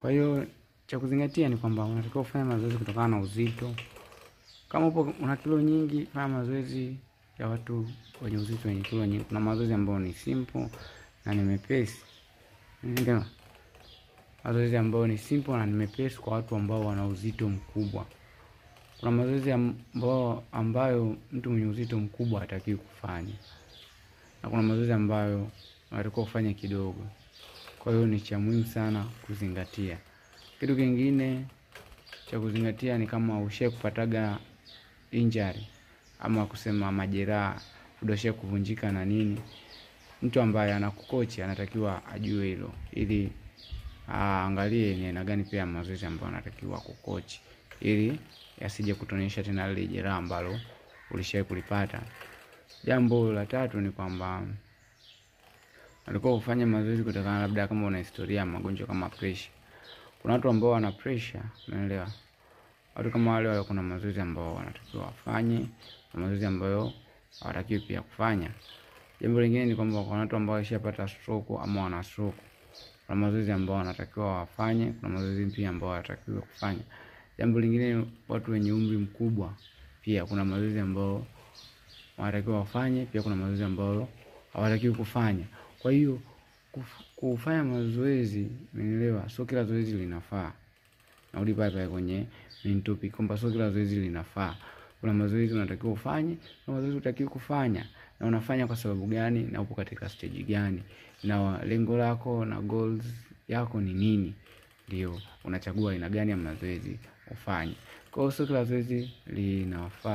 Kwa hiyo cha kuzingatia ni kwamba unatakiwa kufanya mazoezi kutokana na uzito. Kama upo una kilo nyingi, fanya mazoezi ya watu wenye uzito wenye kilo nyingi. Kuna mazoezi ambayo ni simple na ni mepesi. Ndio. Mazoezi ambayo ni simple na ni mepesi kwa watu ambao wana uzito mkubwa. Kuna mazoezi ambayo mtu mwenye uzito mkubwa hatakiwi kufanya, na kuna mazoezi ambayo unatakiwa kufanya kidogo. Kwa hiyo ni cha muhimu sana kuzingatia. Kitu kingine cha kuzingatia ni kama ushawahi kupataga injury ama kusema majeraha, udoshe kuvunjika na nini, mtu ambaye anakukochi anatakiwa ajue hilo ili aangalie ni aina gani pia mazoezi ambayo anatakiwa kukochi ili yasije kutonesha tena lile jeraha ambalo ulishawahi kulipata. Jambo la tatu ni kwamba alikuwa kufanya mazoezi kutokana labda kama una historia ya magonjwa kama pressure. Kuna watu ambao wana pressure, umeelewa? Watu kama wale wale kuna mazoezi ambao wanatakiwa wafanye na mazoezi ambayo hawatakiwi pia kufanya. Jambo lingine ni kwamba kuna watu ambao washapata stroke ama wana stroke. Kuna mazoezi ambao wanatakiwa wafanye, kuna mazoezi pia ambao hawatakiwi kufanya. Jambo lingine, watu wenye umri mkubwa pia kuna mazoezi ambao wanatakiwa wafanye, pia kuna mazoezi ambayo hawatakiwi kufanya. Kwa hiyo kufanya mazoezi, umeelewa, sio kila zoezi linafaa. Narudi pale pale kwenye main topic kwamba sio kila zoezi linafaa. Kuna mazoezi unatakiwa ufanye na mazoezi hutakiwi kufanya, na unafanya kwa sababu gani, na upo katika stage gani, na lengo lako na goals yako ni nini, ndio unachagua aina gani ya mazoezi ufanye. Kwa hiyo sio kila zoezi linafaa.